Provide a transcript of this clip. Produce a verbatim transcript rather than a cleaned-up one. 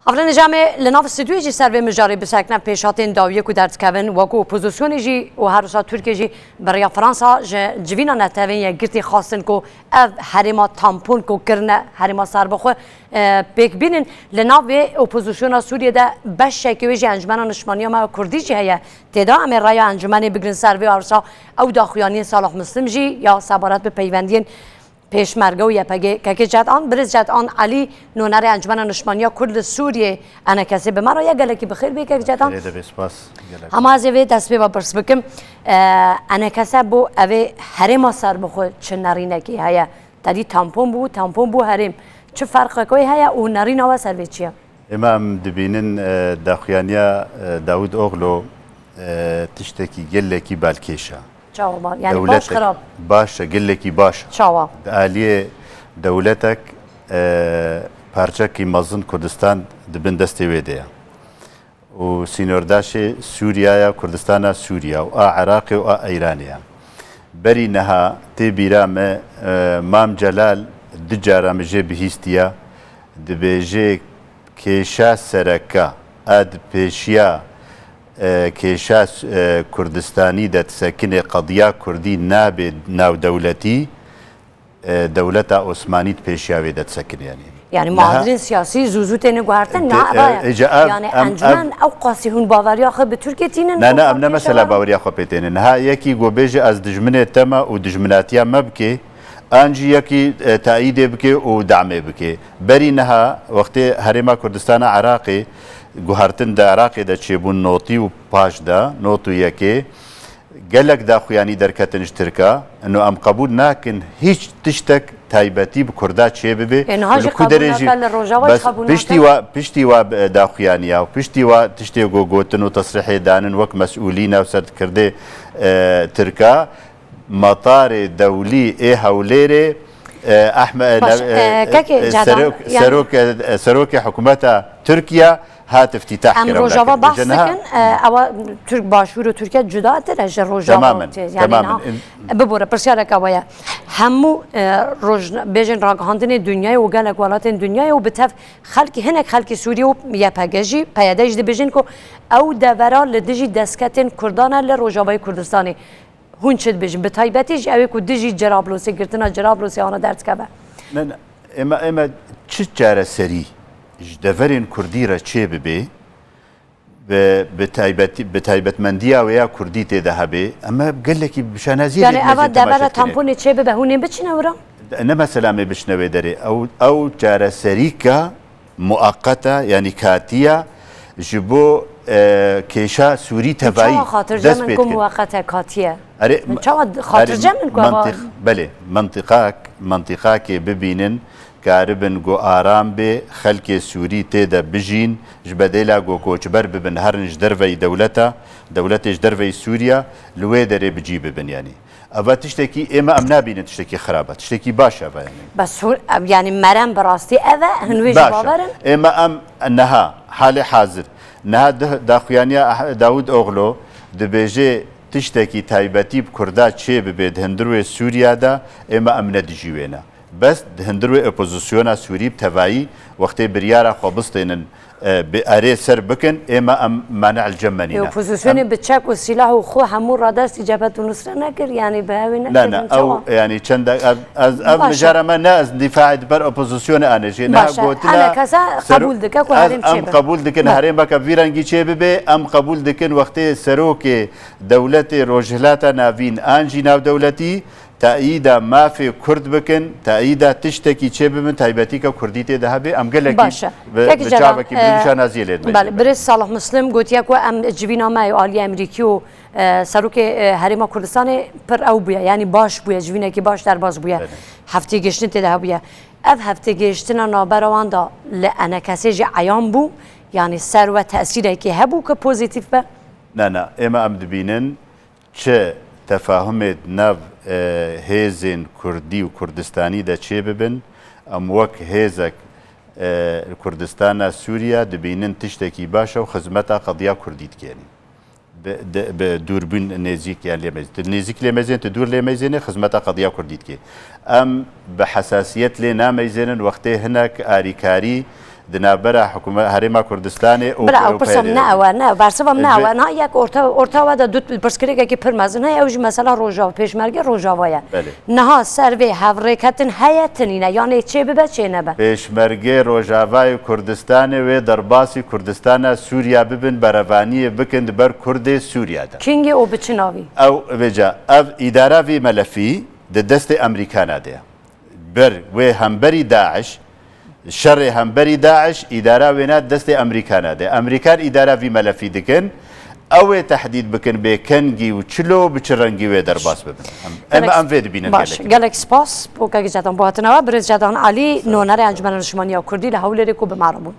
Evrenê Cemê li nav stûdyoyê jî ser vê mijarê bi sekne pêşhatên dawiyê ku derdikevin, wekû opozisyonê jî û her wisa Tirkiye jî bi rêya Fransa ji civîna Netewên Yekgirtî xwestin ku ev herêma tampon ku kirine herêma serbixwe, e, pêk bînin. Li nav vê opozisyona Sûriyê de beşekê wê jî Encûmena Niştmaniya me ya Kurdî jî heye. Tê de em ê raya encûmenê bigirin ser vê arsa ew daxuyaniyên Salah Muslim jî ya sebaret bi peywendiyên Pêşmerge û Y P G. Kekê Cedan, Birêz Cedan Elî, nûnerê Encûmena Niştmaniya Kurd li Sûriyê, E N K S, bi me re ye. Gelekî bi xêr bê, kek Cedan. Lê de bê spas. Gelek. Hema ez ê vê dest pê ve pirs bikim. E, E N K S bo evê herêma serbixwe çi nerînekê heye? Tedî tampon bû, tampon bû herêm. Çi ferqeke wê heye û nerîna we ser vê çi ye? Ema em dibînin, e, daxuyaniya, e, Dawud Oglo, e, tiştekî gelekî balkêş e. Çawa bal? Yani baş, xirab? Baş e, gelekî baş e. Çawa? Di aliyê dewletek, e, parçekî mezin Kurdistan di bin destê wê de ye. Û sînordaşê Sûriya ya, Kurdistana Sûriya û a Iraqê û a Îranê ye. Berî niha tê bîra me, e, Mam Celal du cara min jê bihîstiye, dibêjê kêşa sereka a di pêşiya, e, kêşa, e, Kurdistanî de disekinê, qediya Kurdî nabe navdewletî, e, dewleta Osmanî di pêşiya wê de disekinê, yanî. Yanî muadilên siyasî zû zû têne guhertin, na, e, eva ye. Yanî em, encûmen ev qasî hûn baweriya xwe bi Tirkiye tînin? Na, na, em ne mesela baweriya xwe pê têne. Niha yekî ku bêje ez dijminê te me û dijminatiya me bike, an jî yekî, e, tayîdê bike û damê bike. Berî niha wextê Herêma Kurdistana Iraqê guhertin di Iraqê de çêbûn notî û paş de, not û yekê, gelek daxuyanî derketin ji Tirka. Ino em qebûl nakin hîç tiştek taybetî bi Kurda çêbibe. Ê, niha jî qebûl nake, li Rojava jî qebûl nake. Piştî wa, piştî wa, e, daxuyaniya û piştî wa tiştê ku gotin û tesrîhê danin wek mesûlî navser dikirdê, e, Tirka, Metarê dewlî ê Hewlêrê, e, Ehme-, Baş, e, e, kekê e, Cadan, serok, yani serok, e, serokê hikûmeta Tirkiye hat iftîtah kirin. Em Rojava behs dikin, e, ewa Tirk başûr û Tirkiye cudatir e ji Rojava. Temamen, tê, yani temamen. Niha, bibore, pirsyareke we ye. Hemû, e, roj-, bêjin ragihandinê dinyayê û gelek welatên dinyayê û bi tev xelkî, hinek xelkî Sûrî û Y P G jî, P Y D jî dibêjin ku ew devera li dijî destketên Kurdan e li Rojavayê Kurdistanê. Hûn çi dibêjin? Bi taybetî jî ew ê ku dijî Cerablosê, girtina Cerablosê ana derdikeve. Ne, ne. Ême, ême çi çareserî ji deverên Kurdî re çê bibe, bi, bi taybetî, bi taybetmendiya wê ya Kurdî tê de hebe, em gelekî bi şanaziyê lê dimezin. Yani eva devera tamponê çê bibe, hûn ê biçine wira? Ne mesela em ê biçine wê derê. Ew, ew çareserîka muaqqet e, yanî katî ye, ji bo, e, kêşa Sûrî tevayî dest pê dikin. Çawa xatircem in ku muaqqet e, katî ye? Erê, çawa xatircem in ku eva... Belê, mentiqak, mentiqakê bibînin, karibin ku aram bê, xelkê Sûrî tê de bijîn, ji bedêla ku koçber bibin, herin ji derveyî dewleta, dewletê ji derveyî Sûriya, li wê derê bi cî bibin, yanî. Eva tiştekî ême em nabînin tiştekî xirab e. Tiştekî baş e eva, yanî. Bes hûn, ev, yanî merem bi rastî ev e, hin wê jî bawer in? Baş e. Ême em niha, halê hazir, niha di daxuyaniya Ah-, Dawud Oglo dibêje tiştekî taybetî bi Kurda çê bibe di hundirwê Sûriya de, ême em ne dijî wê ne. Bes di hundirwê opozisyona Sûrî bi tevayî wextê biryara xwe bistênin, e, bi erê ser bikin, ême em mane li cem me nîne. Opozisyonê bi çek û sîlah û xwe hemû radestî Cebhet û Nusre nekir, yanî bi hevê nekirin. Ne, ne, ew, yanî çend de-, ez, ez, ev mijara me ne, ez dîfaê di ber opozisyonê anê jî. Niha gotina E N K S qebûl dike ku herêm çê be. Em qebûl dikin herêmeke vî rengî çê bibe, em qebûl dikin wextê serokê dewletê Rojhilata Navîn an jî navdewletî, Teyîda mafê Kurd bikin, teyîda tiştekî çê bibin, taybetî ke Kurdî tê de hebe, em gelekî bi, bi çavekî, e, bi şanaziyê lê dimezin. Belê, birêz Salih Muslim gotiye ku em civîna me yê aliyê Amerîkî û, e, serokê, e, Herêma Kurdistanê pir ew bûye, yanî baş bûye, civînekî baş derbas bûye. Belê. Heftêgihiştin tê de hebûye. Ev heftêgihiştina navbera wan de li E N K S'ê jî eyan bû, yanî ser we tesîrekî hebû ku pozîtîf be? Ne, ne, ême em dibînin, çi tefahumê di nav, e, hêzên Kurdî û Kurdistanî de çê bibin, em wek hêzek, e, li Kurdistana Sûriya dibînin tiştekî baş e û xizmeta qediya Kurdî dikin. Bi, di, bi dûrbîn nêzîk yan lê mezin. Tu nêzîk lê mezin, tu dûr lê mezin, xizmeta qediya Kurdî dike. Em bi hesasiyet lê nameyzênin wextê hinek arîkarî di navbera hikûme-, Herêma Kurdistanê û Bira, û ew pirsa PYDê ne ew e, ne, bersiva min ne Ji- ew e. Niha yek orta, orta we de du pirsgirêkekî pir mezin heye, ew jî mesela Rojava, pêşmerge Rojava ye. Belê. Niha ser vê hevrêketin heye tinîne, yanê çê bibe, çê nebe. Pêşmergê Rojavayê Kurdistanê wê derbasî Kurdistana Sûriya bibin, berevaniyê bikin di ber Kurdê Sûriya de. Kingê û bi çi navî? Ew vêca, ev îdara vî melefî di destê Amerîkana de ye. Ber wê hemberî DAIŞ, şerê hemberî DAIŞ, îdara wêna destê Amerîkana de. Amerîkan îdara vî melefî dikin, ew ê tehdîd bikin bê kengî û çilo bi çi rengî wê derbas bibin. Em, em, Gelek- em vê dibînin Baş, gelekî. Gelek spas bo kek Cedan bo hatina we. Birêz Cedan Elî, nonerê Encûmena Niştimaniya Kurdî li Hewlêrê ku bi me re bûn.